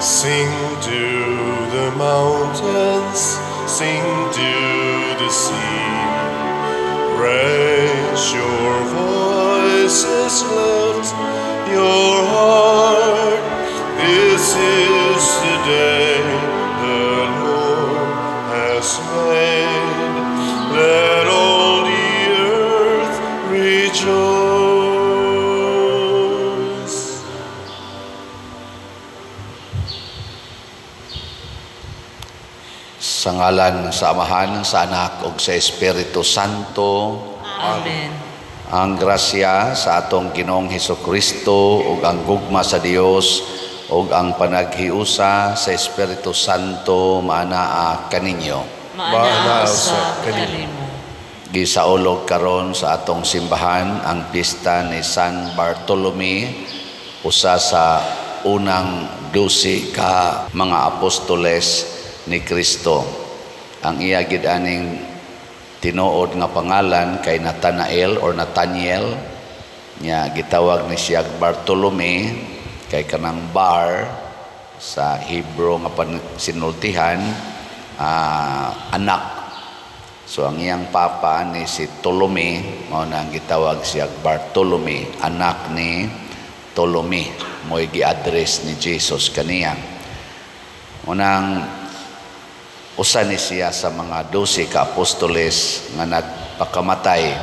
Sing to the mountains, sing to the sea. Raise your voices, lift your heart. This is the day the Lord has made. Let all the earth rejoice. Sa ngalan sa Amahan, sa Anak ug sa Espiritu Santo. Amen. Ang grasya sa atong Ginoong Hesukristo ug ang gugma sa Dios ug ang panaghiusa sa Espiritu Santo maanaa kaninyo. Maanaa usab kanimo. Gisaulog karon sa atong simbahan ang pista ni San Bartolome, usa sa unang 12 ka mga apostoles ni Kristo. Ang iya gid aning tinuod nga pangalan kay Nathanael or Nathaniel, nya gitawag ni siya Bartolome kay kanang bar sa Hebrew nga sinultihan, anak. So ang iyang papa ni si Ptolemy, mao na ang gitawag siya Bartolome, anak ni Ptolemy, mo'y gi-address ni Jesus kaniya. Unang usa ni siya sa mga 12 ka apostoles nga nagpakamatay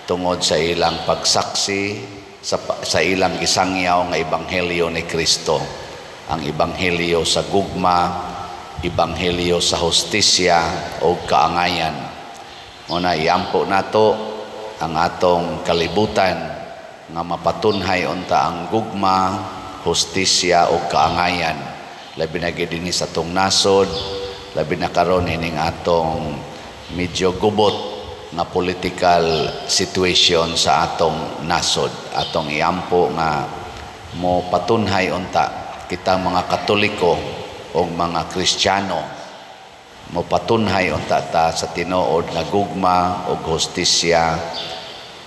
tungod sa ilang pagsaksi sa ilang gisangyaw nga ebanghelyo ni Kristo. Ang ebanghelyo sa gugma, ebanghelyo sa hustisya o kaangayan. Muna iampo nato ang atong kalibutan nga mapatunhay unta ang gugma, hustisya o kaangayan. Labi na gid dinhi sa atong nasod, labi na karon ining atong medyo gubot nga political situation sa atong nasod. Atong iampo nga mo patunhay unta kita mga Katoliko o mga Kristiyano, mo patunhay unta ta sa tinuod nga gugma ug hustisya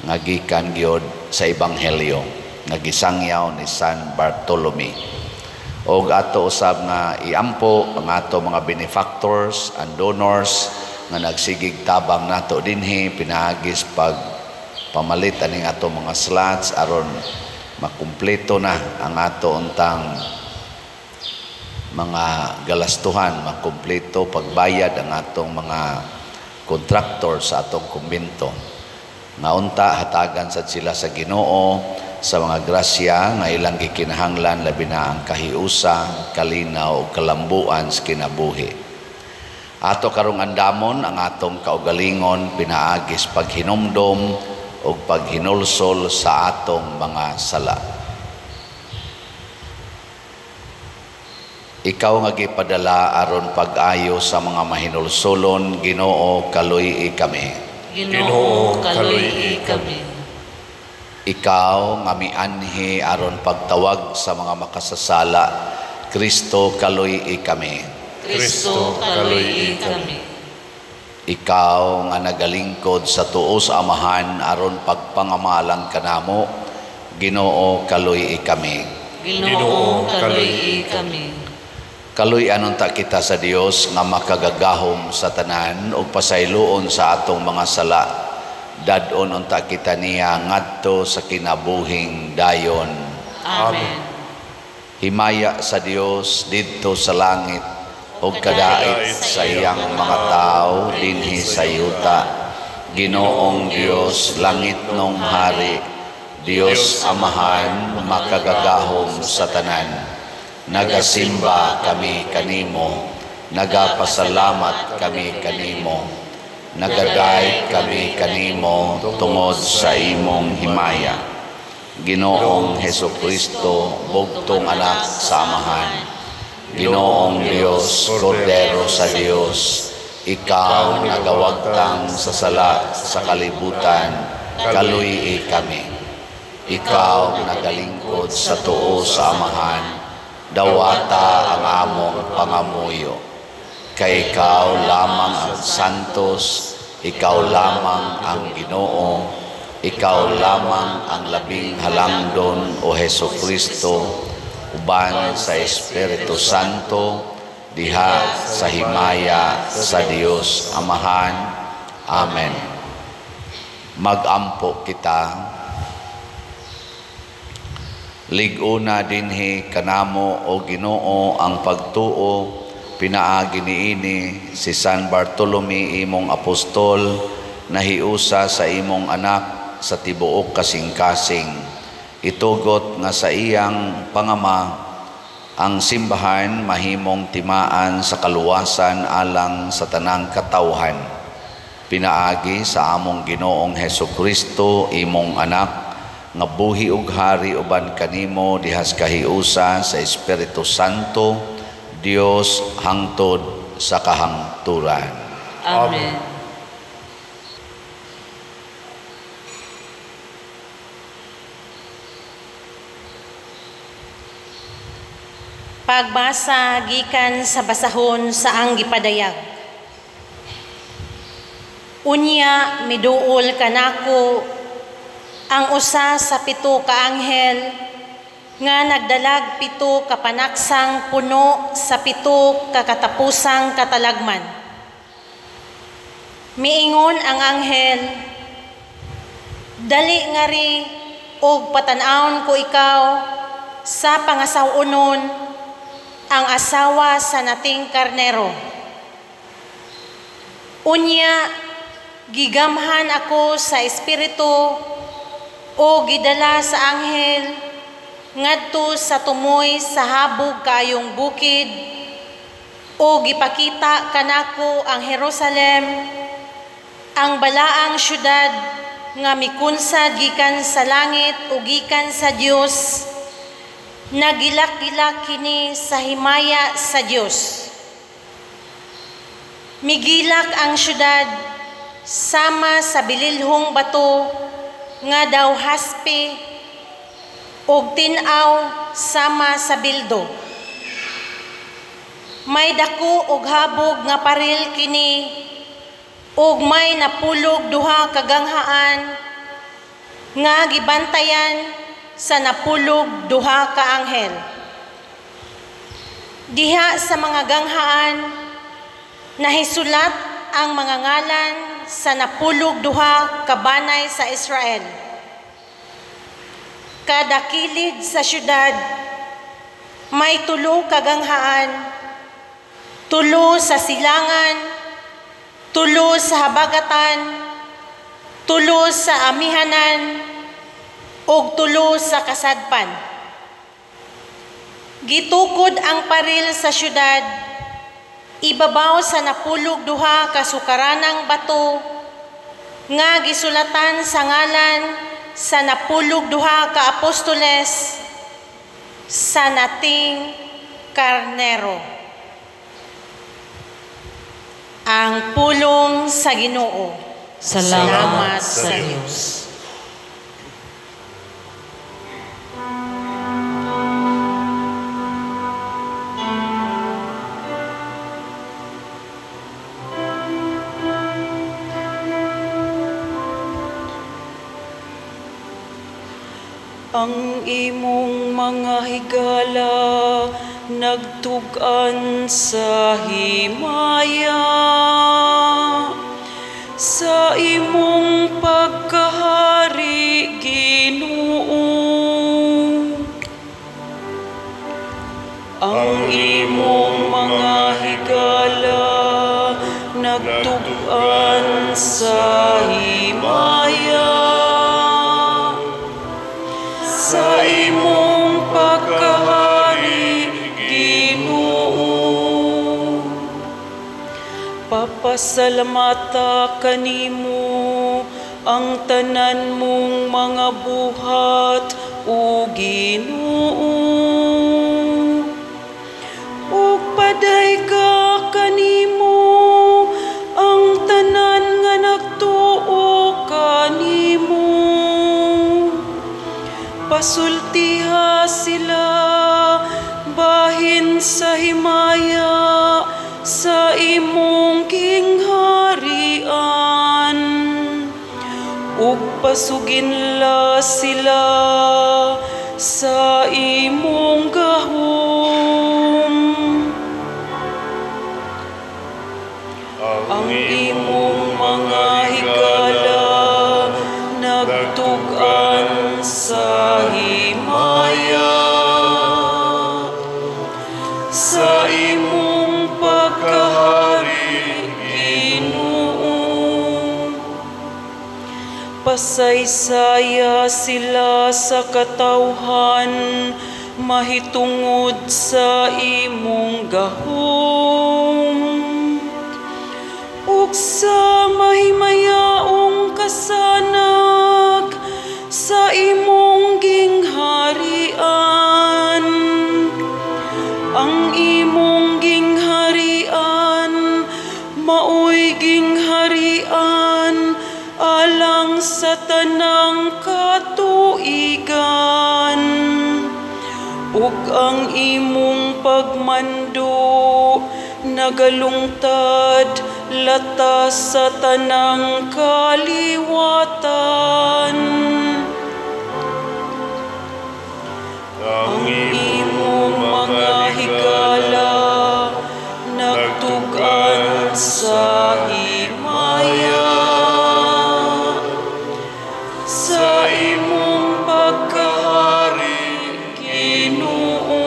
nga gikan gyud sa ebanghelyo nga gisangyaw ni San Bartolome. Og ato usab nga iampo ang ato mga benefactors and donors nga nagsigig tabang nato dinhi pinaagis pag pamalit aning ato mga slots aron makumpleto na ang ato untang mga galastuhan, makumpleto pagbayad ang atong mga kontraktor sa atong kumbento. Nga unta hatagan sad sila sa Ginoo sa mga grasya nga ilang gikinahanglan, labi na ang kahiusa, kalinaw ug kalambuan sa kinabuhi. Ato karong andamon ang atong kaugalingon pinaagis paghinumdom ug paghinulsol sa atong mga sala. Ikaw nga gipadala aron pag-ayo sa mga mahinulsolon, Ginoo, kaluy-i kami. Ginoo, kaluy-i kami. Ikaw nga mianhi aron pagtawag sa mga makasasala, Kristo, kaluy-i kami. Kristo, kaluy-i kami. Ikaw nga nagalingkod sa tuo sa Amahan aron pagpangamalang kanamo, Ginoo, kaluy-i kami. Ginoo, kaluy-i kami. Kaluy-an unta kita sa Dios nga makagagahom sa tanan ug pasayloon sa atong mga sala. Dad-on unta kita niya ngadto sa kinabuhing dayon. Amen. Himaya sa Dios didto sa langit ug kadait sa iyang mga tawo dinhi sa yuta. Ginoong Dios, langit nong hari, Dios Amahan, makagagahom sa tanan. Nagasimba kami kanimo, nagapasalamat kami kanimo, nagadayeg kami kanimo tungod sa imong himaya. Ginoong Hesukristo, bugtong anak sa Amahan, Ginoong Dios, Kordero sa Dios, ikaw nagawagtang sa sala sa kalibutan, kaluy-i kami. Ikaw nagalingkod sa tuo sa Amahan, dawata ang among pangamuyo. Kay ikaw lamang ang santos, ikaw lamang ang Ginoo, ikaw lamang ang labing halangdon, o Hesukristo, uban sa Espiritu Santo, diha sa himaya sa Dios Amahan. Amen. Magampo kita. Lig-una dinhi kanamo o Ginoo ang pagtuo, pinaagi niini si San Bartolome imong apostol, nahiusa sa imong anak sa tibuok kasing-kasing. Itugot nga sa iyang pangama ang simbahan mahimong timaan sa kaluwasan alang sa tanang katawhan. Pinaagi sa among Ginoong Hesukristo imong anak, nga buhi ug hari uban kanimo dihas kahiusa sa Espiritu Santo, Dios hangtod sa kahangturan. Amen. Pagbasa gikan sa basahon sa ang gipadayag. Unya miduol kanako ang usa sa 7 ka anghel nga nagdalag 7 ka panaksang puno sa 7 ka katapusang katalagman. Miingon ang anghel, dali ngari og patan-awon ko ikaw sa pangasaw-onon, ang asawa sa nating karnero. Unya gigamhan ako sa espiritu o gidala sa anghel ngadto sa tumoy sa habog kayong bukid, o gipakita kanako ang Jerusalem, ang balaang syudad nga mikunsad gikan sa langit o gikan sa Dios, nagilak-gilak kini sa himaya sa Dios. Migilak ang syudad sama sa bililhong bato nga daw haspe og tin-aw sama sa bildo. May dako og habog nga paril kini og may napulog 2 ka ganghaan nga gibantayan sa napulog 2 ka anghel. Diha sa mga ganghaan nahisulat ang mga ngalan sa napulog 2 ka banay sa Israel. Kada kilid sa syudad may 3 ka ganghaan, 3 sa silangan, 3 sa habagatan, 3 sa amihanan, ug 3 sa kasadpan. Gitukod ang paril sa syudad, ibabaw sa napulog 2 ka sukaranang bato nga gisulatan sa ngalan sa napulog 2 ka apostoles sa nating karnero. Ang pulong sa Ginoo. Salamat sa Dios. Ang imong mga higala nagtug-an sa himaya, sa imong pagkahari, Ginoo. Ang imong mga higala nagtug-an sa himaya, sa imong pagkahari, Ginoo. Papasalamata kanimo ang tanan mong mga buhat, o Ginoo. Ug paday ka kanimo ang tanan nga nagtuo kanimo. Pasultiha sila bahin sa himaya sa imong kingharian, ug pasuginla sila sa imong gahom. Ang imong mga higala nagtug-an sa himaya. Sa imong pagkahari, Ginoo, pasaysaya sila sa katawhan mahitungod sa imong gahom ug sa mahimayaong kasanag sa imong gingharian. Ang imong gingharian maoy gingharian alang sa tanang katuigan, ug ang imong pagmando nagalungtad latas sa tanang kaliwatan. Ang Ang imong mga higala nagtug-an sa himaya. Sa imong pagkahari, Ginoo,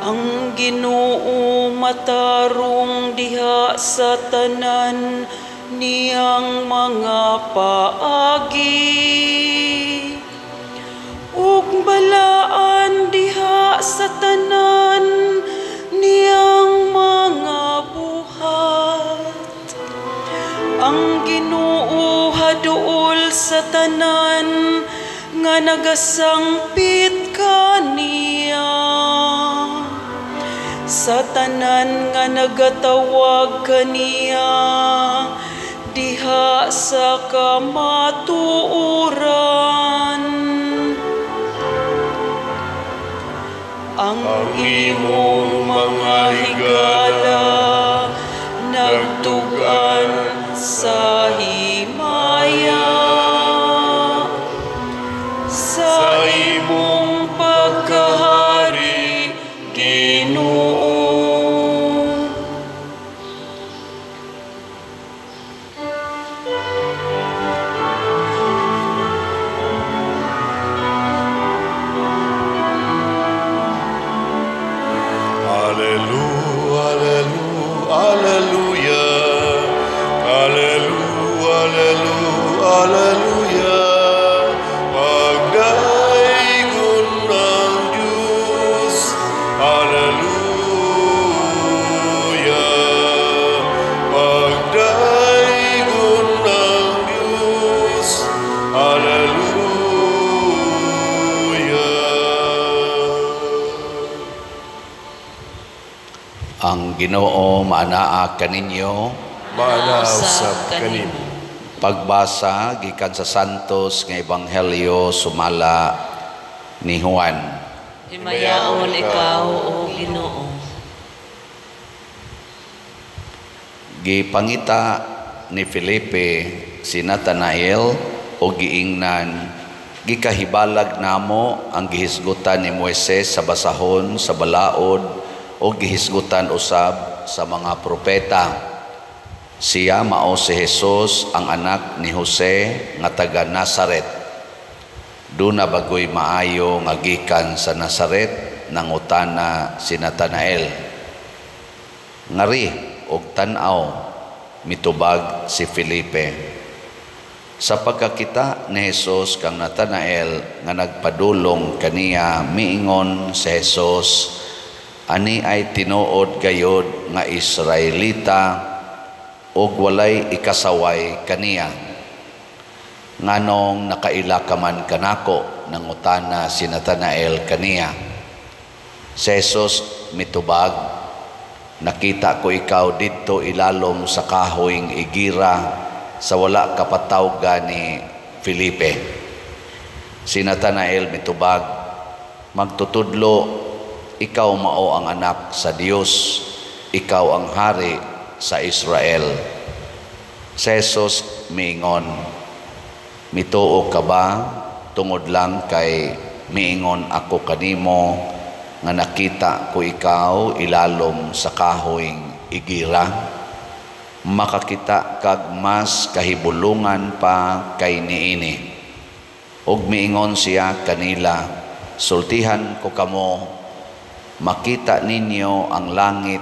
ang Ginoo matarong diha sa tanan niyang mga paagi, ug balaan diha sa tanan niyang mga buhat. Ang Ginoo haduol sa tanan nga nagasangpit kaniya, sa tanan nga nagatawag kaniya diha sa kamatuoran. Ang imong mga higala nagtug-an sa himaya. Sa imong pagkahari, Ginoo. Alleluia, alleluia, alleluia, alleluia, alleluia. Pagdaygon ng Diyos, alleluia. Pagdaygon ng Diyos, alleluia. Ang Ginoo maanaa kaninyo. Maanaa usab kanimo. Pagbasa gikan sa Santos nga Ebanghelyo sumala ni Juan. Himayaon ikaw, o Ginoo. Gipangita ni Felipe si Natanael o giingnan, gikahibalag namo ang gihisgutan ni Moises sa basahon sa balaod o gihisgutan usab sa mga propeta. Siya mao si Jesus ang anak ni Jose nga taga Nazaret. Duna bagoy maayo nga gikan sa Nazaret, nangutana si Natanael. Ngari og tan-aw, mitubag si Felipe. Sa pagkakita ni Jesus kang Natanael nga nagpadulong kaniya, miingon si Jesus, ani ay tinuod gayod nga Israelita og walay ikasaway kaniya. Nganong nakaila ka man kanako, nangutana si Natanael kaniya. Si Jesus mitubag, nakita ko ikaw didto ilalom sa kahoyng igira sa wala kapatawga ni Felipe. Si Natanael mitubag, magtutudlo, ikaw mao ang anak sa Dios, ikaw ang hari sa Israel. Si Jesus miingon, mituo ka ba tungod lang kay miingon ako kanimo nga nakita ko ikaw ilalom sa kahoyng igira? Makakita kag mas kahibulungan pa kay niini. Ug miingon siya kanila, sultihan ko kamo, makita ninyo ang langit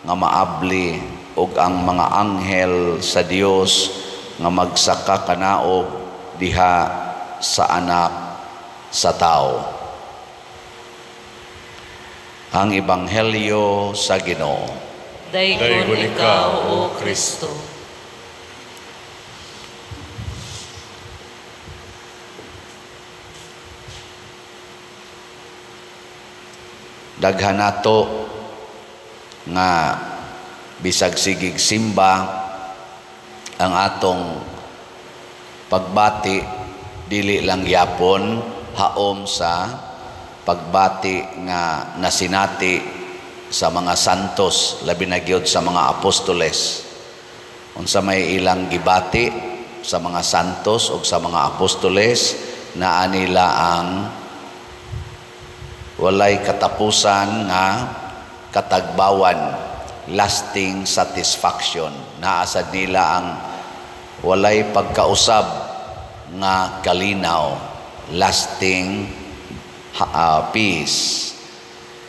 nga maabli ug ang mga anghel sa Dios nga magsaka kanaog diha sa anak sa tao. Ang Ebanghelyo sa Ginoo. Daygon ikaw, O Kristo. Daghan nato nga bisag sigig simba ang atong pagbati, dili lang yapon haom sa pagbati nga nasinati sa mga santos, labi na gyud sa mga apostoles. Unsa may ilang gibati sa mga santos ug sa mga apostoles, naa nila ang walay katapusan nga katagbawan, lasting satisfaction. Naasad nila ang walay pagkausab nga kalinaw, lasting peace.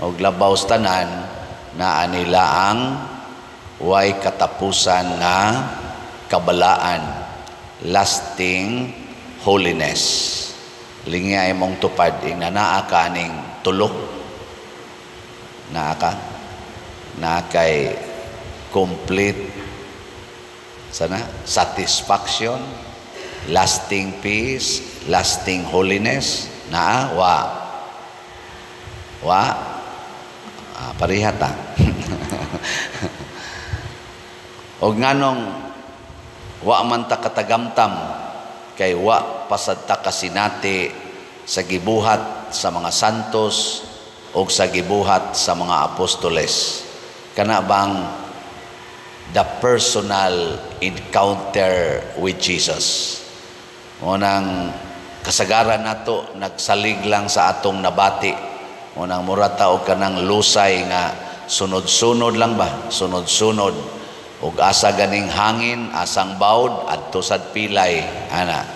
Og labaw sa tanan, naa nila ang way katapusan nga kabalaan, lasting holiness. Lingi ay mong tupad, ing nanaa ka aning tulo. Naa ka? Naa kay complete sana satisfaction, lasting peace, lasting holiness. Naa wa wa pareha ta. Og nganong wa man ta katagamtam kay wa pasad ta kasinati sa gibuhat sa mga santos og sa gibuhat sa mga apostoles. Kana bang the personal encounter with Jesus. Unang kasagaran nato nagsalig lang sa atong nabati. Unang murata og kanang lusay nga sunod-sunod lang ba? Sunod-sunod. Ug asa ganing hangin, asang bawd, adto sad pilay, ana.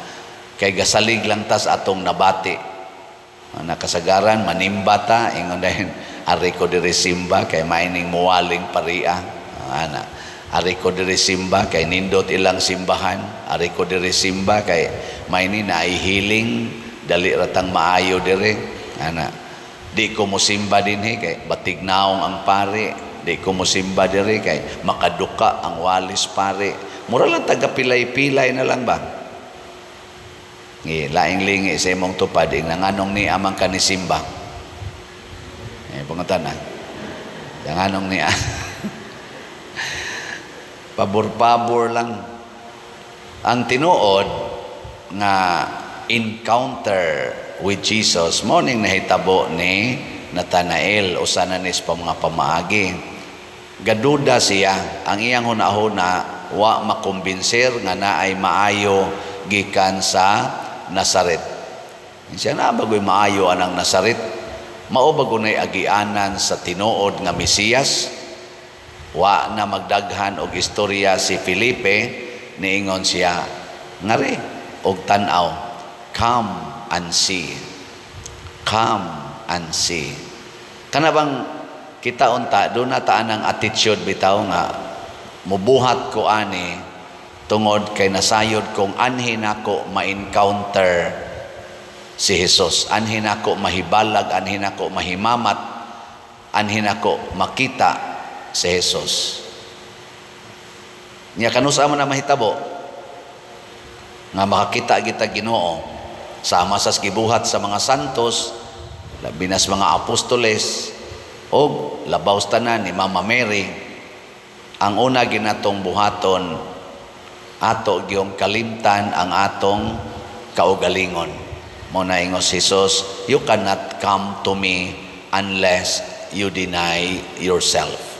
Kay gasalig lang tas atong nabati. Ana kasagaran manimba ta ingon dayon, ari ko diri simba kay maining muwaling paria, ana. Ari ko diri simba kay nindot ilang simbahan, ari ko diri simba kay maini naay healing, dali ratang maayo diri, ana. Di ko mosimba dinhi kay batig naong ang pare. Di ko mosimba diri kay makaduka ang walis pare. Mura lang taga pilay-pilay na lang ba? Ngi, laing lingi sa imong tupad, ing nanganong ni amang kanisimba. Pangutan na. Nanganong ni pabor-pabor lang. Ang tinuod nga encounter with Jesus, morning nahitabo ni Nathanael, usa na nis pa mga pamaagi. Gaduda siya, ang iyang hunahuna wa makumbinser nga naay maayo gikan sa Nazaret. Siya na bagoy maayo anang Nazaret, mao bagunay agianan sa tinuod nga Mesiyas. Wa na magdaghan og istorya si Felipe, niingon siya ngari og tan-aw, come and see. Come and see. Kana bang kita unta do na taan ang attitude bitaw nga mubuhat ko ani tungod kay nasayod kong anhi nako ma-encounter si Jesus, anhi nako mahibalag, anhi nako mahimamat, anhi nako makita si Jesus. Nya kanusa man na mahitabo nga makakita kita Ginoo sama sa gibuhat sa mga santos, labi na sa mga apostoles og labaw tanan ni Mama Mary. Ang una ginatong buhaton, ato gyung kalimtan ang atong kaugalingon. Mo na ingon si Jesus, you cannot come to me unless you deny yourself.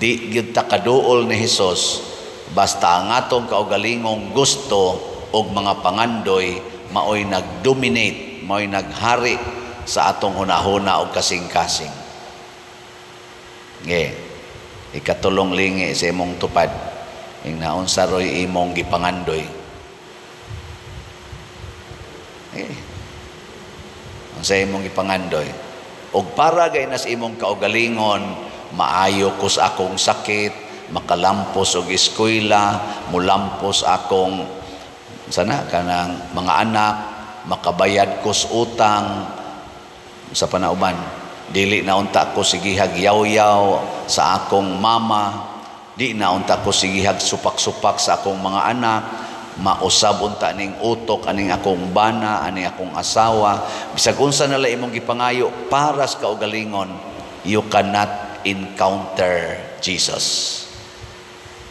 Di gyud ta kaduol ni Jesus basta ang atong kaugalingong gusto og mga pangandoy maoy nagdominate, maoy naghari sa atong hunahuna og kasing-kasing. Nge. Ikatulong lingi sa imong tupad. Ing naunsa roy imong gipangandoy. Eh, unsa imong gipangandoy? Og para gay nas imong kaugalingon, maayo ko sa akong sakit, makalampos og eskwela, mulampos akong sana kanang mga anak, makabayad ko sa utang sa panauban, dili na unta ko sigihag yaw-yaw sa akong mama, di na unta ko sigihag supak-supak sa akong mga anak, mausab unta ning utok aning akong bana, aning akong asawa. Bisag unsa na lang imong gipangayo para sa kaugalingon, you cannot encounter Jesus.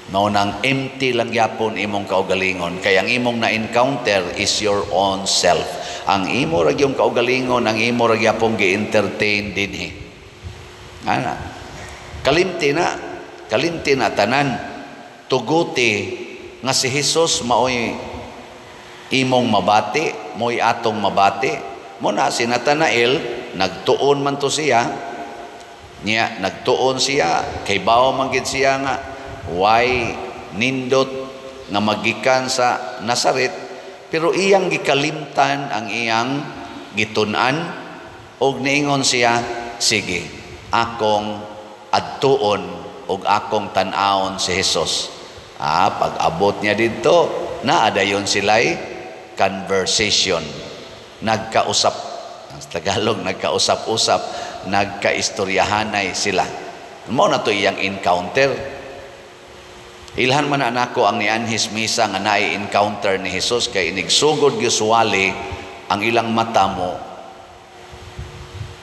Mao nang empty lang gyapon imong kaugalingon, kay ang imong na-encounter is your own self. Ang imo ra gyung kaugalingon, ang imo ra gyapon gi-entertain dinhi. Ana. Kalimti na, kalimti na tanan, tuguti nga si Jesus maoy imong mabati, mo'y atong mabati. Mo na si Nathanael, nagtuon man to siya. Niya nagtuon siya, kay bawo man gid siya nga why nindot nga magikan sa Nazaret, pero iyang gikalimtan ang iyang gitun-an og niingon siya, sige, akong adtuon og akong tan-awon si Jesus. Ah, pag abot niya didto, naa dayon sila'y conversation. Nagkausap, sa Tagalog, nagkausap-usap, nagkaistoryahanay sila. Mao na to iyang encounter. Ilhan man na nako ang nianhis misa nga naay encounter ni Jesus, kay inigsugod usually ang ilang mata mo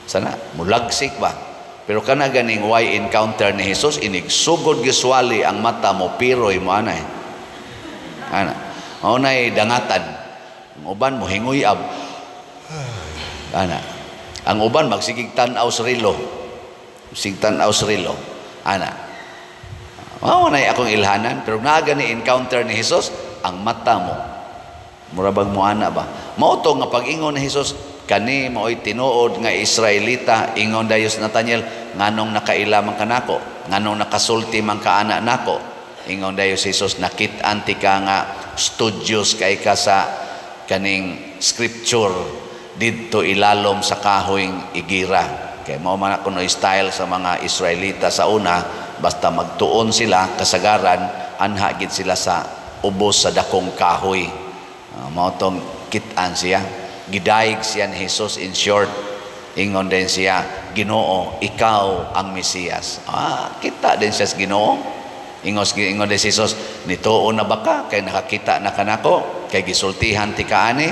sana mulagsik ba, pero kana ganing why encounter ni Jesus, inigsugod usually ang mata mo piroy mo anay ana mao nay dangatan. Ang uban mo hinguyab ana, ang uban magsigig tan-aw sa relo, sig tan-aw sa relo ana. Mao nay akong ilhanan, pero naa gani encounter ni Jesus, ang mata mo mura bag mo ana ba. Mao to nga pag-ingon ni Jesus, kani maoy tinuod nga Israelita. Ingon dayos Nathaniel, nganong nakaila man kanako, nganong nakasulti man ka ana nako. Ingon dayos Jesus, nakit-an ti ka nga studios kay ka sa kaning scripture didto ilalom sa kahoyng igira. Kay mao man ako no style sa mga Israelita sa una, basta magtuon sila kasagaran, anha gid sila sa ubos sa dakong kahoy. Mao tong kit-an siya, gidayeg siya ni Jesus. In short, ingon din siya, Ginoo, ikaw ang Mesiyas. Ah, kita din siya sa Ginoo. Ingon din si Jesus, nituo na ba ka kay nakakita na kanako, kay gisultihan ti kaani,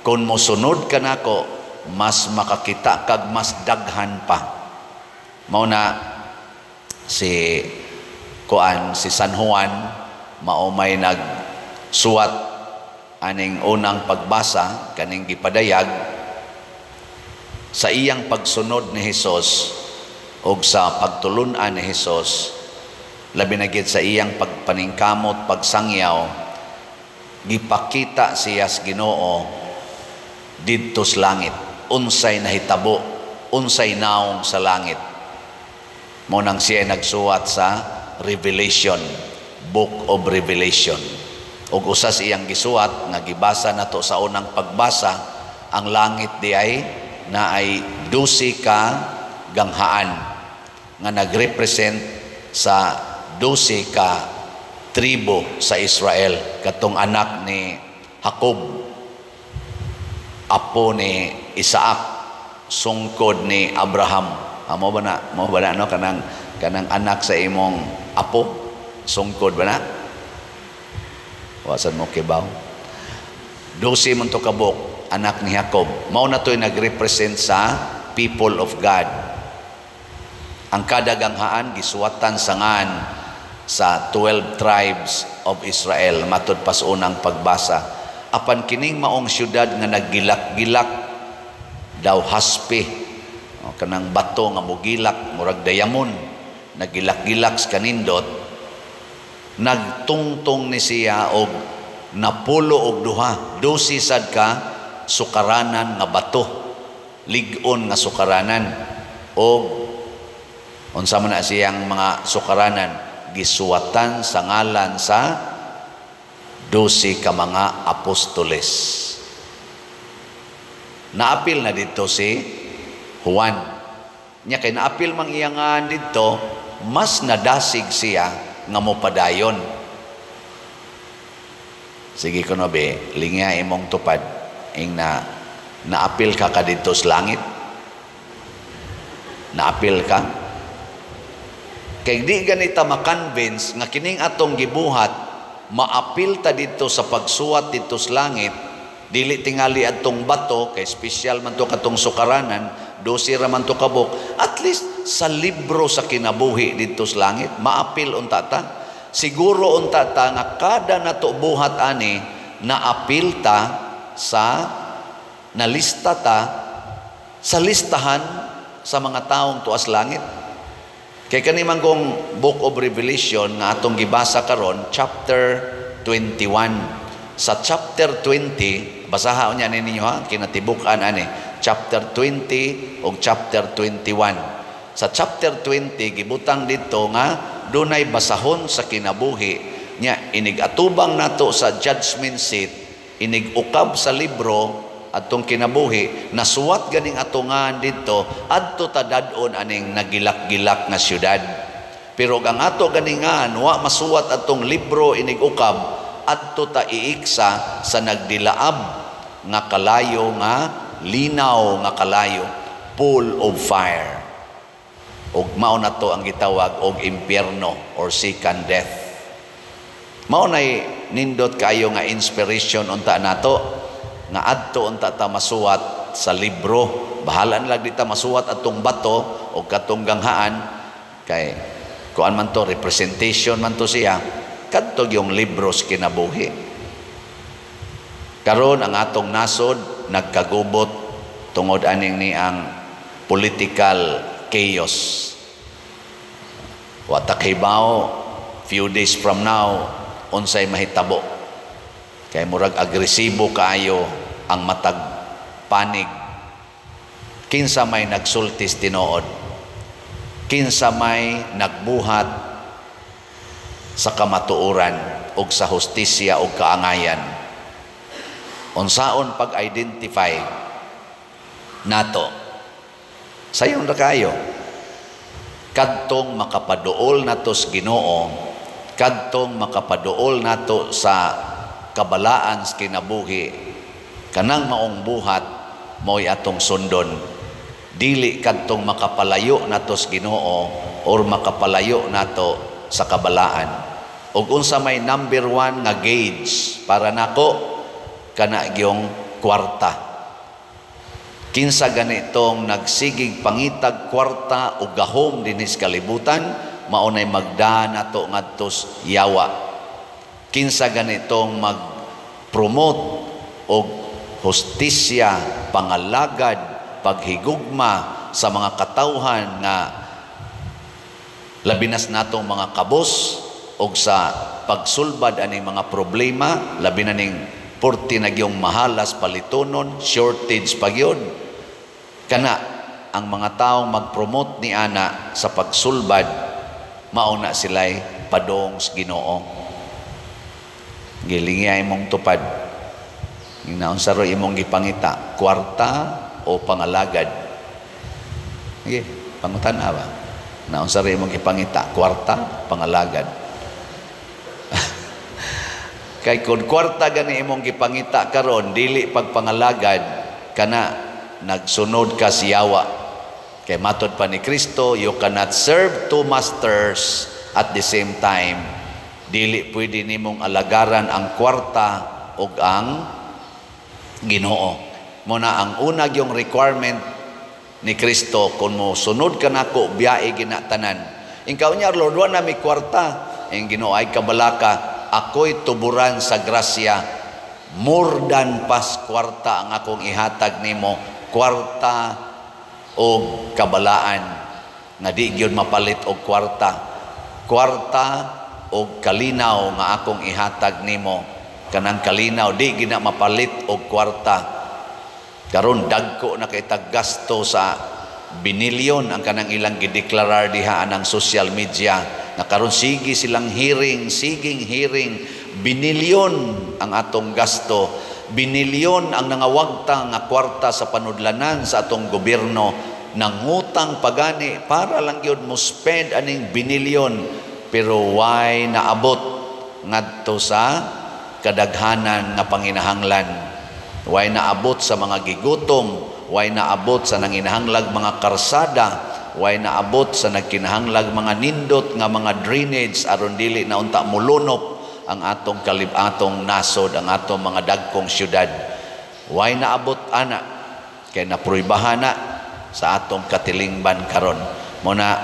kung mosunod kanako mas makakita kag mas daghan pa. Mao na si kuan, si San Juan mao may nagsuwat aning unang pagbasa kaning gipadayag sa iyang pagsunod ni Hesus og sa pagtulun-an ni Hesus, labi na gid sa iyang pagpaningkamot, pagsangyaw, gipakita siya sa Ginoo didto sa langit, unsay nahitabo, unsay naong sa langit. Mao nang siya nagsuwat sa Revelation, Book of Revelation. Ug usa sa iyang gisuwat nga gibasa nato sa unang pagbasa, ang langit di ay naay 12 ka ganghaan nga nagrepresent sa 12 ka tribo sa Israel, katong anak ni Jacob, apo ni Isaac, sungkod ni Abraham. Mao ba na? Mao ba na, no? Kanang anak sa imong apo, sungkod ba na? Wasan mo kibaw. 12 man to kabuk, anak ni Jacob. Mao na to'y nagrepresent sa people of God. Ang kada ganghaan gisuwatan sa ngan sa 12 tribes of Israel matud pa sa unang pagbasa. Apan kining maong syudad nga naggilak-gilak daw haspe, o, kanang bato nga mugilak murag diamond, nagilak-gilak sa kanindot, nagtungtong ni siya og napulo og duha, 12 sad ka sukaranan nga bato, lig-on nga sukaranan, og Unsa man na siyang mga sukaranan, gisuwatan sa ngalan sa 12 ka mga apostoles. Naapil na dito si Juan. Nya kay naapil mang iyangan dito, mas nadasig siya nga mopadayon. Sige kuno be, lingya imong tupad ing na naapil ka ka dito sa langit. Naapil ka. Kay di ganita makonvince nga kining atong gibuhat maapil ta dito sa pagsuwat dito sa langit, dili tingali adtong bato kay special man to katong sukaranan, 12 ra man to kabuk, at least sa libro sa kinabuhi dito sa langit maapil unta ta. Siguro unta ta nga kada nato buhat ani naapil ta sa nalista ta sa listahan sa mga taong tuas langit. Kay kani man kong Book of Revelation nga atong gibasa karon, chapter 21. Sa chapter 20, basaha unya ninyo ha, kinatibuk-an ani, chapter 20 ug chapter 21. Sa chapter 20 gibutang dito nga dunay basahon sa kinabuhi nya inig atubang nato sa judgment seat, inig ukab sa libro atong kinabuhi, nasuwat ganing atungan dito adto ta dad-on aning nagilak-gilak nga syudad. Pero ang ato ganingan wa masuwat atong libro inig ukab, adto ta iiksa sa nagdilaab nga kalayo, nga linaw nga kalayo, pool of fire. Ug mao na to ang gitawag og impyerno or second death. Mao nay nindot kayo nga inspiration unta nato nga adto unta ta masuwat sa libro. Bahala na lang di ta masuwat atong bato o katong ganghaan kay kuan man to, representation man to siya kadto yung libro sa kinabuhi. Karon ang atong nasod nagkagubot tungod aning ni ang political chaos. Wa ta kahibaw few days from now unsay mahitabo. Kay murag agresibo kaayo ang matag panig. Kinsa may nagsultis tinuod, kinsa may nagbuhat sa kamatuoran og sa hustisya og kaangayan. Unsaon pag-identify nato? Sayon ra kayo. Kadtong makapaduol nato sa Ginoo, kadtong makapaduol nato sa kabalaan sa kinabuhi, kanang maong buhat mao'y atong sundon. Dili kadtong makapalayo nato sa Ginoo or makapalayo nato sa kabalaan. Ug unsa may number 1 nga gauge para nako, kana gyung kwarta. Kinsa ganitong nagsigig pangitag kwarta o gahom dinhi sa kalibutan, mao nay magda nato ngadto sa yawa. Kinsa ganitong mag-promote og hustisya, pangalagad, paghigugma sa mga katawhan nga labinas natong mga kabos og sa pagsulbad aning mga problema, labi na ning porti na gyung mahalas palitonon, shortage pa gyud. Kana ang mga taong mag-promote ni ana sa pagsulbad, mao na sila'y padong sa Ginoo. Gilingi imong tupad. Ginaunsa ro imong gipangita, kwarta o pangalagad? Sige, pangutan-a ba? Naunsa ro imong gipangita, kwarta, pangalagad? Kay kung kwarta gani imong gipangita karon, dili pagpangalagad, kana nagsunod ka siyawa. Kay matod pa ni Kristo, you cannot serve two masters at the same time. Dili pwede nimong alagaran ang kwarta ug ang Ginoo. Muna ang una yung requirement ni Kristo, kung mo sunod ka nako, biyae ginatanan. Ikaw niya, Lord, wa na mi kwarta. Ang Ginoo ay kabalaka, ako'y tuburan sa grasya, more than pas kwarta ang akong ihatag nimo, kwarta o kabalaan nga di gyud mapalit og kwarta, kwarta og kalinaw nga akong ihatag nimo, kanang kalinaw di gina mapalit og kwarta. Karon dagko na kay tag gasto sa Binilyon ang kanang ilang gideklarar diha anang social media na karon sige silang hearing, siging hearing, binilyon ang atong gasto, binilyon ang nangawagta nga kwarta sa panudlanan sa atong gobyerno, nangutang pagani para lang gyud mo spend aning binilyon, pero why naabot ngadto sa kadaghanan nga panginahanglan? Why naabot sa mga gigutom? Why naabot sa nanginahanglag mga karsada? Why naabot sa nagkinahanglag mga nindot nga mga drainage aron dili na unta mulunop ang atong kalibatong nasod, ang atong mga dagkong syudad? Why naabot ana? Kay napruibahan na sa atong katilingban karon. Muna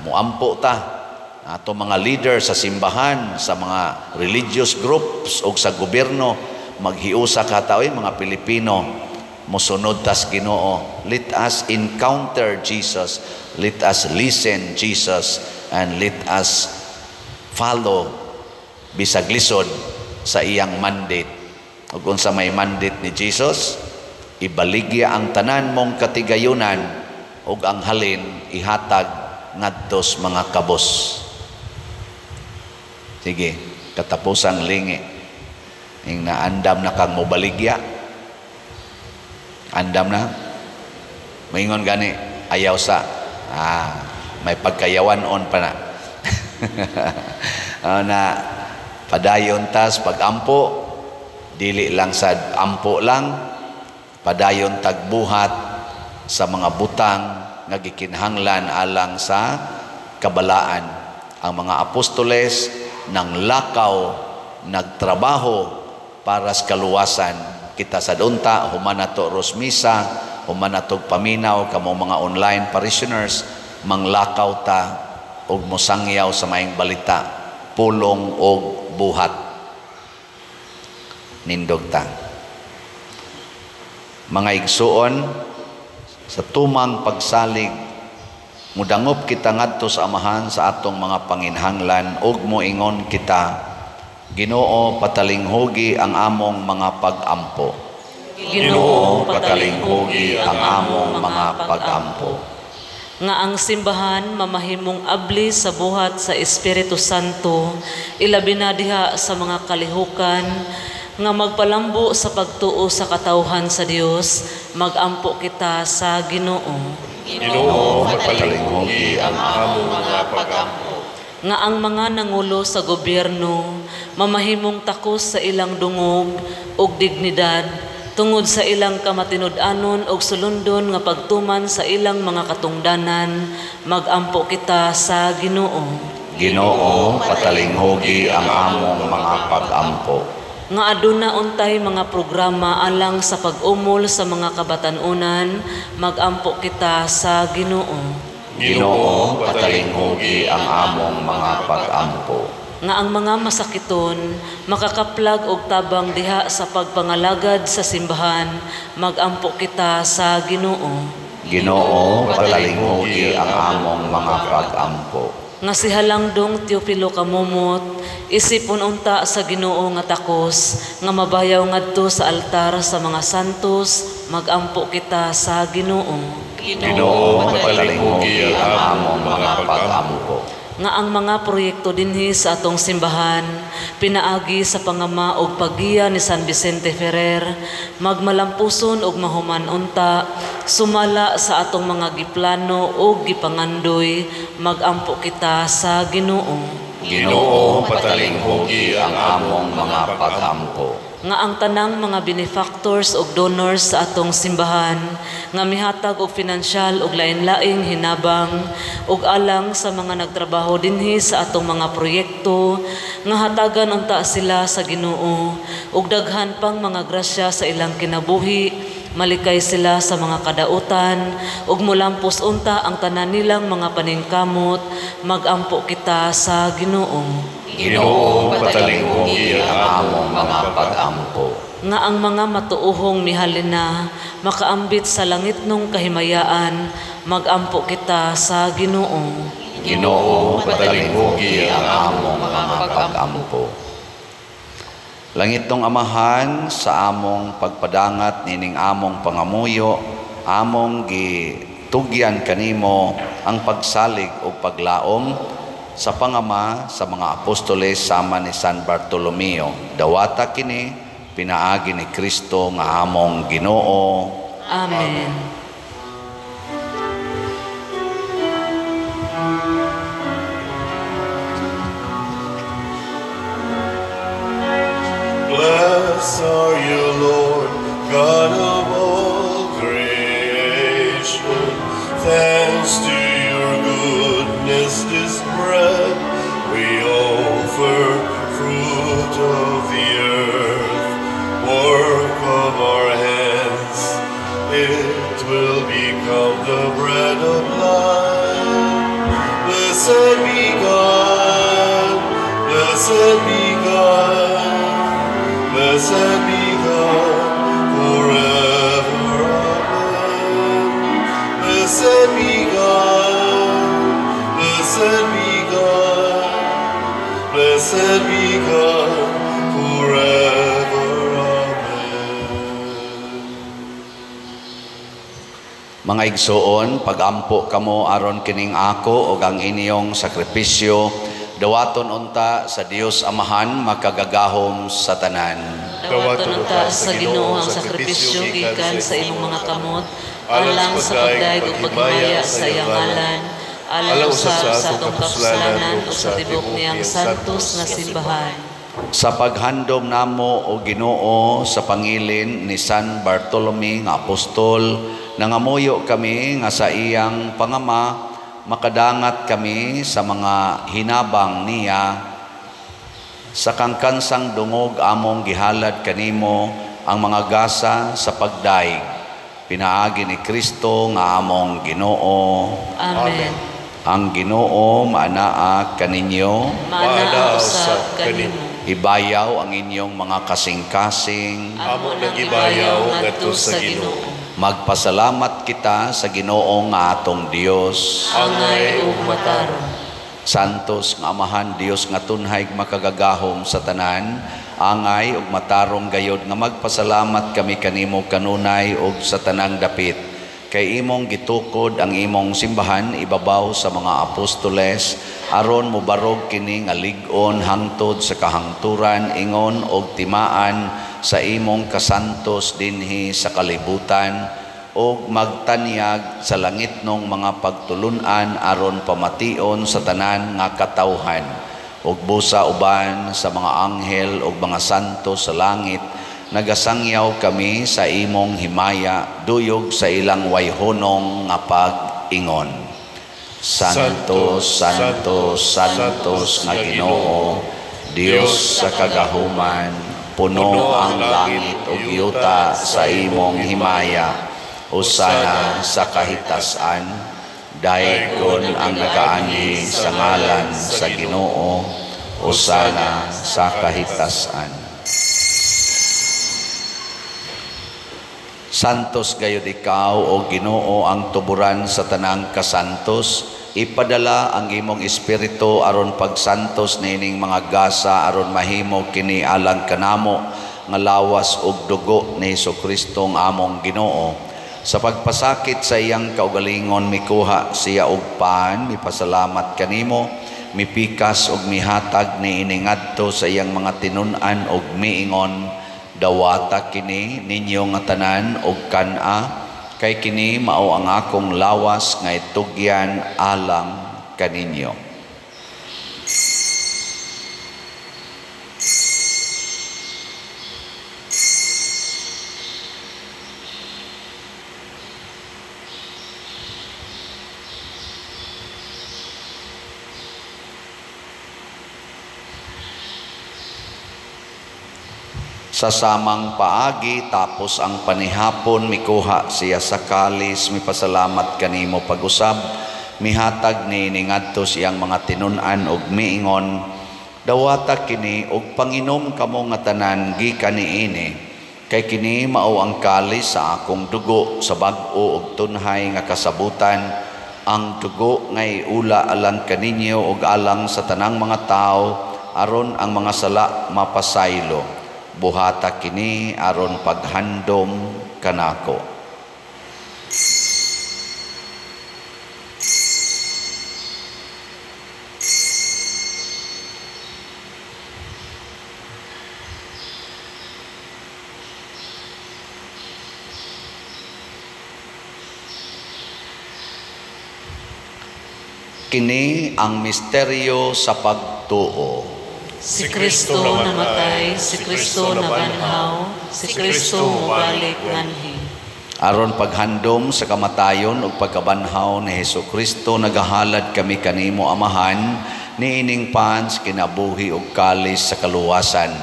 muampo ta atong mga leader sa simbahan, sa mga religious groups o sa gobyerno, maghiusa ka ta oy mga Pilipino, mosunod tas Ginoo. Let us encounter Jesus, let us listen Jesus, and let us follow bisag lisod sa iyang mandate. Ug unsa may mandate ni Jesus? Ibaligya ang tanan mong katigayunan ug ang halin ihatag ngadtos mga kabos. Sige, katapusang lingi. Ing naandam na kang mobaligya. Andam na. Maingon gani, ayaw sa. May pagkayawan on pa na. Na padayon tas pagampo, dili lang sad ampo lang, padayon tagbuhat sa mga butang nga gikinahanglan alang sa kabalaan. Ang mga apostoles nang lakaw, nagtrabaho para sa kaluwasan. Kita sa dunta, human nato ros misa, human natog paminaw kamo mga online parishioners, manglakaw ta og mosangyaw sa maayong balita, pulong og buhat. Nindog ta. Mga igsuon, sa tumang pagsalig, mudangop kita ngadto sa Amahan sa atong mga panginhanglan ug moingon kita, Ginoo, patalinghugi ang among mga pag-ampo. Ginoo, patalinghugi ang among mga pag-ampo. Nga ang simbahan mamahimong abli sa buhat sa Espiritu Santo, ilabi na diha sa mga kalihukan, nga magpalambo sa pagtuo sa katawhan sa Dios, magampo kita sa Ginoo. Ginoo, patalinghugi ang among mga pag-ampo. Nga ang mga nangulo sa gobyerno mamahimong takos sa ilang dungog ug dignidad tungod sa ilang kamatinud-anon ug sulundon nga pagtuman sa ilang mga katungdanan, magampo kita sa Ginoo. Ginoo, patalinghugi ang among mga pag-ampo. Nga aduna untay mga programa alang sa pag-umol sa mga kabatan-unan, magampo kita sa Ginoo. Ginoo, patalinghugi ang among mga pag-ampo. Nga ang mga masakiton makakaplag og tabang diha sa pagpangalagad sa simbahan, magampo kita sa Ginoo. Ginoo, patalinghugi ang among mga pag-ampo. Nga si Halangdong Teofilo Camomot isipon unta sa Ginoo nga takos nga mabayaw ngadto sa altar sa mga santos, magampo kita sa Ginoo. Ginoo, patalinghugi ang among mga pag-ampo. Nga ang mga proyekto dinhi sa atong simbahan pinaagi sa pangama og paggiya ni San Vicente Ferrer, magmalampuson og mahuman unta sumala sa atong mga giplano og gipangandoy, magampo kita sa Ginoo. Ginoo, patalinghugi ang among mga pag-ampo. Nga ang tanang mga benefactors og donors sa atong simbahan nga mihatag og finansyal og lain-laing hinabang og alang sa mga nagtrabaho dinhi sa atong mga proyekto, nga hatagan unta sila sa Ginoo og daghan pang mga grasya sa ilang kinabuhi, malikay sila sa mga kadautan ug molampos unta ang tanan nilang mga paningkamot, magampo kita sa Ginoo. Ginoo, patalinghugi ang among mga pag-ampo. Nga ang mga matuohong mihalin na makaambit sa langit nung kahimayaan, magampo kita sa Ginoo. Ginoo, patalinghugi ang among mga pag-ampo. Langit nung Amahan, sa among pagpadangat nining among pangamuyo, among gi Tugyan kanimo ang pagsalig o paglaom sa pangama sa mga apostoles sama ni San Bartolomeo. Dawata kini pinaagi ni Kristo nga among Ginoo. Amen. Blessed are you, Lord, God of all creation. Thanks to your goodness, this bread we offer, fruit of the earth, work of our hands. It will become the bread of life. Blessed be God, blessed be God, blessed be God forever. Amen. Blessed be God, blessed be God, blessed be God forever. Amen. Mga igsoon, pagampo kamo aron kining ako og ang inyong sakripisyo, dawaton unta sa Dios Amahan makagagahom sa tanan. Dawaton unta sa Ginoo ang sakripisyo gikan sa imong mga kamot, alang sa pagdayeg ug paghimaya sa iyang ngalan, alang usab sa atong kapuslanan ug sa tibuok niyang santos nga simbahan. Sa paghandom namo o Ginoo sa pangilin ni San Bartolome nga apostol, nangamuyo kami nga sa iyang pangama makadangat kami sa mga hinabang niya. Sa kangkansang dungog among gihalad kanimo ang mga gasa sa pagdaig, pinaagi ni Kristo nga among Ginoo. Amen. Ang Ginoo maanaa kaninyo, maanaa usab kanimo. Ibayaw ang inyong mga kasing-kasing, amo nang ibayaw ngadto sa Ginoo. Magpasalamat kita sa Ginoo nga atong Dios. Angay ug matarong. Santos nga Amahan, Dios nga tunhay makagagahom sa tanan, angay ug matarong gayod nga magpasalamat kami kanimo kanunay ug sa tanang dapit. Kay imong gitukod ang imong simbahan ibabaw sa mga apostoles, aron mobarog kini nga lig-on hangtod sa kahangturan ingon og timaan sa imong kasantos dinhi sa kalibutan, og magtanyag sa langitnong mga pagtulun-an aron pamation sa tanan nga katawhan, ug busa uban sa mga anghel ug mga santo sa langit, nagasangyaw kami sa imong himaya duyog sa ilang wayhonong nga pag-ingon. Santo, Santo, Santos nga Ginoo, Dios sa kagahuman, puno ang langit ug yuta sa imong himaya. Usana sa kahitasan, daygon ang nagaanhi sa ngalan sa Ginoo, usana sa kahitasan. Santos gayud ikaw, o Ginoo, ang tuburan sa tanang kasantos. Ipadala ang imong espiritu aron pagsantos niining mga gasa aron mahimo kini alang kanamo nga lawas ug dugo ni Hesukristo ang among Ginoo. Sa pagpasakit sa iyang kaugalingon mikuha siya og pan, mipasalamat kanimo, mipikas og mihatag niini ngadto sa iyang mga tinun-an og miingon, dawata kini ninyo nga tanan og kan-a, kay kini mao ang akong lawas nga itugyan alang kaninyo. Sa samang paagi, tapos ang panihapon, mikuha siya sa kalis, mipasalamat kanimo pag-usab, mihatag ni ngadto siyang mga tinun-an og miingon, dawata kini og panginom kamo nga tanan gikan niini, kay kini mao ang kalis sa akong dugo sa bag-o og tunhay nga kasabutan, ang dugo nga iula alang kaninyo og alang sa tanang mga tawo aron ang mga sala mapasaylo. Buhata kini aron paghandom kanako. Kini ang misteryo sa pagtuo. Si Kristo namatay, si Kristo nabanhaw, si Kristo mobalik nganhi. Aron paghandom sa kamatayon ug pagkabanhaw ni Hesus Kristo, nagahalad kami kanimo, Amahan, niining pan sa kinabuhi ug kalis sa kaluwasan.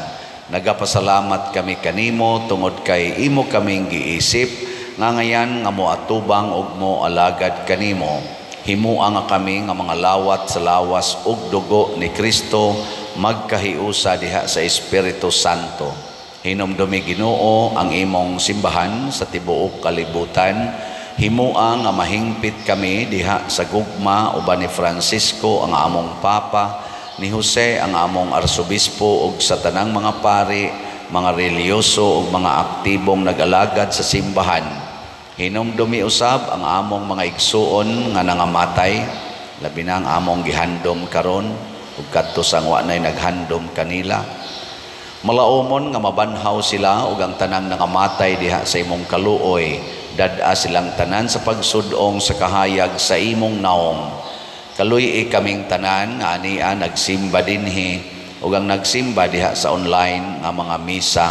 Nagapasalamat kami kanimo tungod kay imo kaming giisip nga ngayan nga moatubang ug moalagad kanimo. Himua nga kami nga mga lawat sa lawas ug dugo ni Kristo magkahiusa diha sa Espiritu Santo. Hinumdumi, Ginoo, ang imong simbahan sa tibuok kalibutan. Himua nga mahingpit kami diha sa gugma uban ni Francisco ang among Papa, ni Jose ang among Arsobispo ug sa tanang mga pari, mga relihiyoso ug mga aktibong nag-alagad sa simbahan. Hinumdumi usab ang among mga igsuon nga nangamatay, labi na ang among gihandom karon ug kadto sang wa nay naghandom kanila. Malaumon nga mabanhaw sila ug ang tanang nangamatay diha sa imong kaluoy, dad-a silang tanan sa pagsudong sa kahayag sa imong naong. Kaluy-i kaming tanan nga ania nagsimba dinhi ug ang nagsimba diha sa online nga mga misa.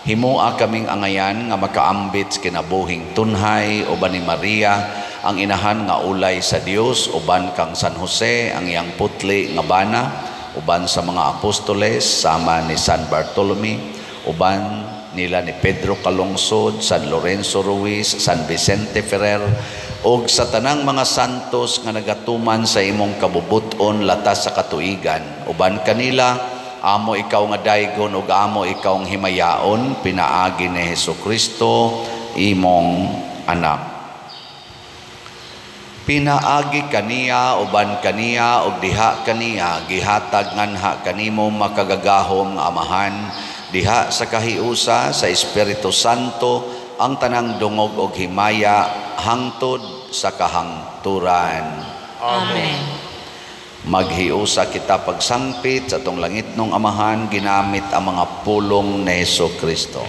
Himua kaming angayan nga makaambit sa kinabuhing tunhay uban ni Maria ang inahan nga ulay sa Dios, uban kang San Jose ang iyang putli nga bana, uban sa mga apostoles sama ni San Bartolome, uban nila ni Pedro Calungsod, San Lorenzo Ruiz, San Vicente Ferrer ug sa tanang mga santos nga nagatuman sa imong kabubut-on latas sa katuigan. Uban kanila amo ikaw nga daygon ug amo ikaw ang himayaon pinaagi ni Hesus Kristo imong anak. Pinaagi kaniya, uban kaniya ug diha kaniya, gihatag nganha kanimo makagagahom nga Amahan diha sa kahiusa sa Espiritu Santo ang tanang dungog og himaya hangtod sa kahangturan. Amen. Maghiusa kita pagsangpit sa atong langitnong Amahan ginamit ang mga pulong ni Hesus Kristo.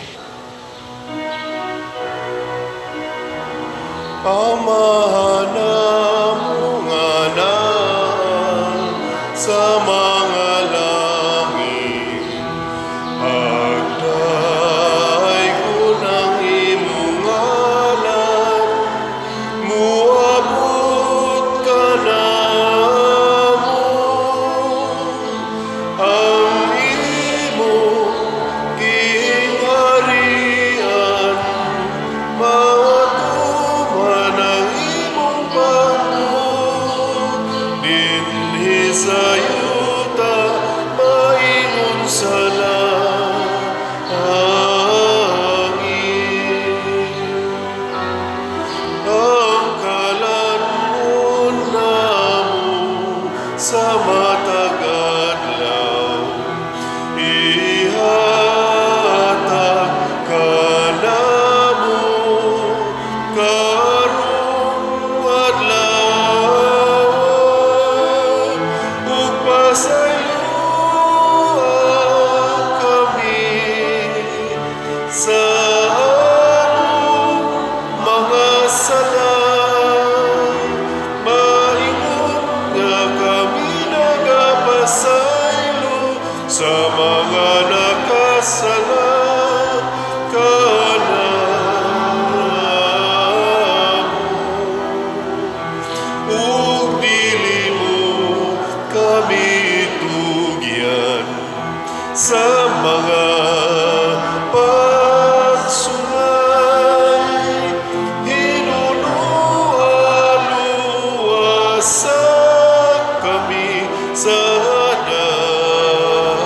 Amahan namo nga naa sa mga langit, pagdaygon ang imong ngalan, muabot kanamo ang imong gingharian, matuman ang imong pambuot dinhi sa yuta maingon sa langit. Ang kalan-on namo sa matag adlaw, ihatag kanamo karong adlaw, ug pasayloa kami sa among mga sala, maingon nga kami nagapasaylo sa mga nakasala kanamo. Ug dili mo kami tugyan sa mga pagsulay, hinunua-luwasa kami sa dautan.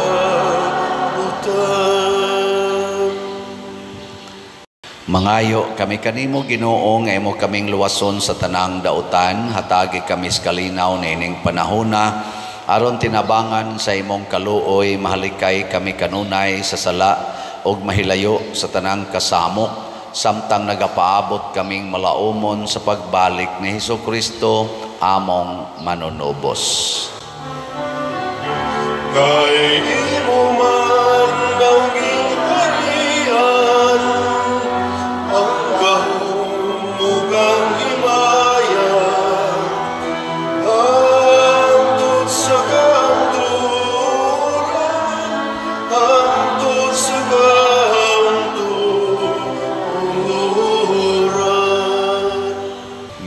Mangayo kami kanimo, Ginoo, nga imo kaming luwason sa tanang dautan, hatagi kami sa kalinaw niining panahona aron tinabangan sa imong kaluoy mahalikay kami kanunay sa sala ug mahilayo sa tanang kasamok, samtang nagapaabot kaming malaumon sa pagbalik ni Hesus Kristo among manunubos. Kay imo man ang gingharian, ang gahom ug ang himaya,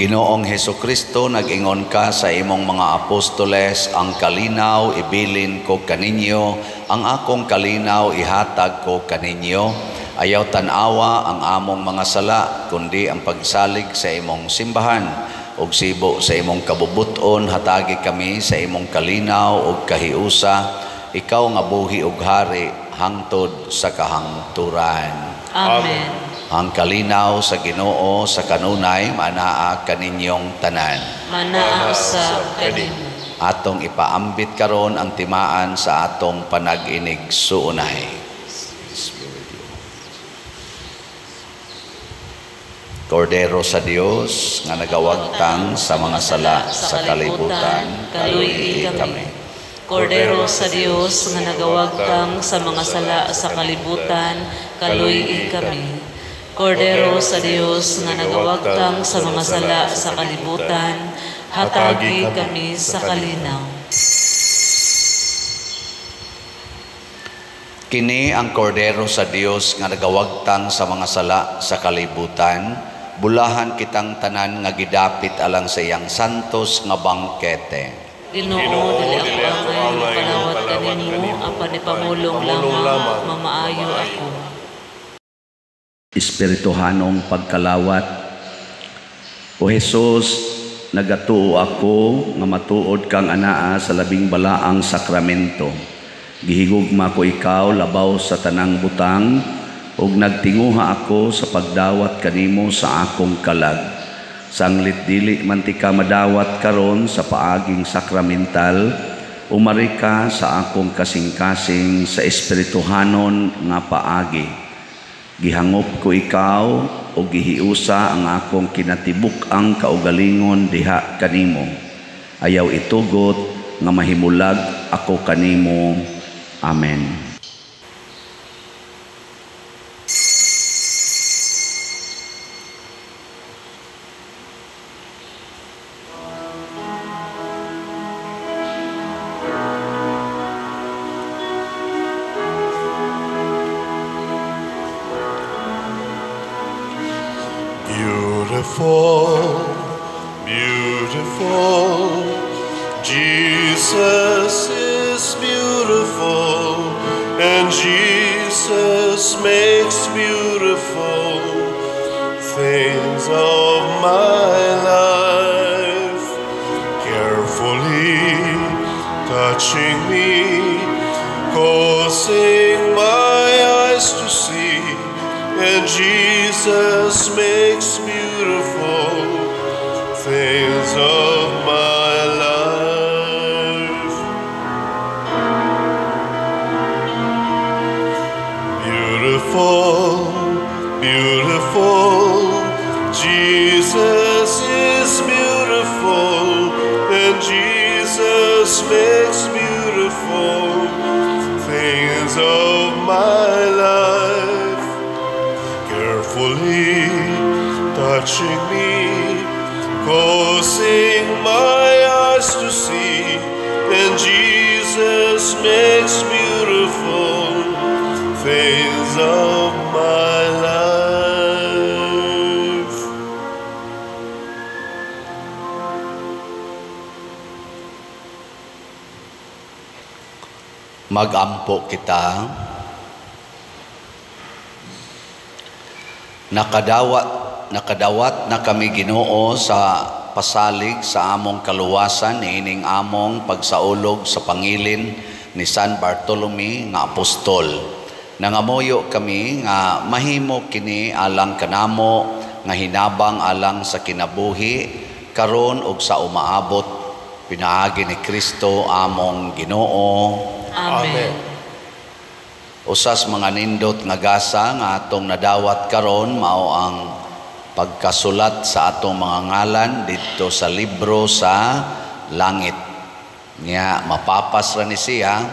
Ginoong Hesukristo, nag-ingon ka sa imong mga apostoles, ang kalinaw ibilin ko kaninyo, ang akong kalinaw ihatag ko kaninyo. Ayaw tan-awa ang among mga sala, kundi ang pagsalig sa imong simbahan. Ug sibo sa imong kabubuton, hatagi kami sa imong kalinaw ug kahiusa. Ikaw nga buhi ug hari hangtod sa kahangturan. Amen. Ang kalinaw sa Ginoo sa kanunay manaa kaninyong tanan. Manaa usab kanimo. Atong ipaambit karon ang timaan sa atong panag-inig suunay. Kordero sa Dios nga nagawagtang sa mga sala sa kalibutan, kaluy-i kami. Kordero sa Dios nga nagawagtang sa mga sala sa kalibutan, kaluy-i kami. Kordero sa Dios nga nagawagtang sa mga sala sa kalibutan, hatagi kami sa kalinaw. Kini ang kordero sa Dios nga nagawagtang sa mga sala sa kalibutan, bulahan kitang tanan nga gidapit alang sa iyang santos nga bangkete. Ginoo, dili ako angay mapalawat kanimo, apan ipamulong lamang mamaayo ako. Espirituhanong pagkalawat. O Jesus, nagatuo ako nga matuod kang anaa sa labing balaang sakramento. Gihigugma ko ikaw labaw sa tanang butang, ug nagtinguha ako sa pagdawat kanimo sa akong kalag. Sanglit dili man ti ka madawat karon sa paaging sakramental, umari ka sa akong kasing-kasing sa espirituhanon nga paagi. Gihangop ko ikaw o gihiusa ang akong kinatibuk-ang kaugalingon diha kanimo. Ayaw itugot nga mahimulag ako kanimo. Amen. Beautiful, beautiful, Jesus is beautiful, and Jesus makes beautiful things of my life. Carefully touching me, causing my eyes to see, and Jesus makes beautiful things of my life. Beautiful, beautiful, Jesus is beautiful, and Jesus makes beautiful things of my life. Carefully touching me, causing my eyes to see, and Jesus makes beautiful things of my life. Magampo kita. Nakadawat na kami Ginoo sa pasalig sa among kaluwasan niining among pagsaulog sa pangilin ni San Bartolome nga apostol. Nangamuyo kami nga mahimo kini alang kanamo nga hinabang alang sa kinabuhi karon ug sa umaabot, pinaagi ni Kristo among Ginoo. Amen. Usas mga nindot nga gasa nga atong nadawat karon mao ang pagkasulat sa atong mga ngalan didto sa libro sa langit. Nya mapapas ra ni siya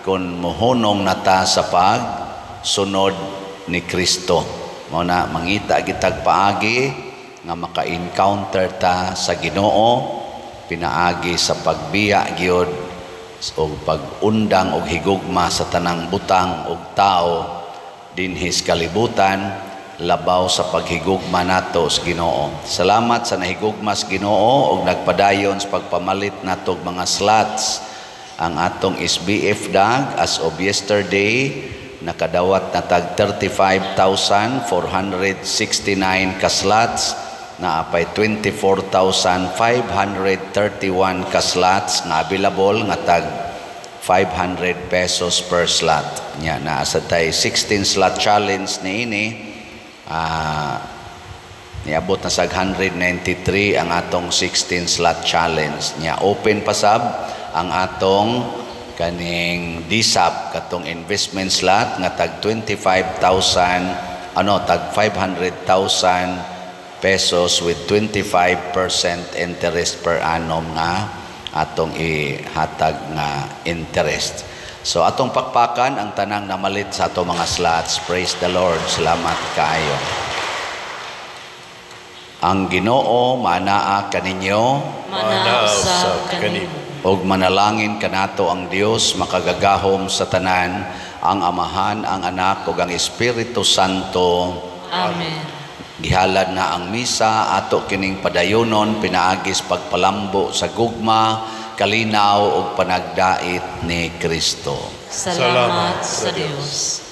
kung mohunong nata sa pagsunod ni Kristo. Mao na mangita gitag paagi nga maka-encounter ta sa Ginoo pinaagi sa pagbiya gyud o pag-undang og higugma sa tanang butang og tao dinhi sa kalibutan, Labaw sa paghigugma nato sa Ginoo. Salamat sa nahigugma sa Ginoo og nagpadayon sa pagpamalit nato og mga slots. Ang atong SBF DAG, as of yesterday, nakadawat na tag 35,469 ka slots, naa pay 24,531 ka slots nga available nga tag 500 pesos per slot. Nya naa sa tay 16 slot challenge niini, niabot na sa 193 ang atong 16 slot challenge. Nya open pa sab ang atong kaning DSAP, katong investment slot nga tag 25,000, ano, tag 500,000 pesos with 25% interest per annum nga atong ihatag nga interest. So atong pakpakan ang tanang namalit sa atong mga slots. Praise the Lord. Salamat kaayo. Ang Ginoo manaa kaninyo. Manaa usab kanimo. Ug manalangin kanato ang Dios makagagahom sa tanan, ang Amahan, ang Anak ug ang Espiritu Santo. Amen. Gihalad na ang misa, ato kining padayonon pinaagis pagpalambo sa gugma, kalinaw ug panagdait ni Kristo. Salamat sa Dios.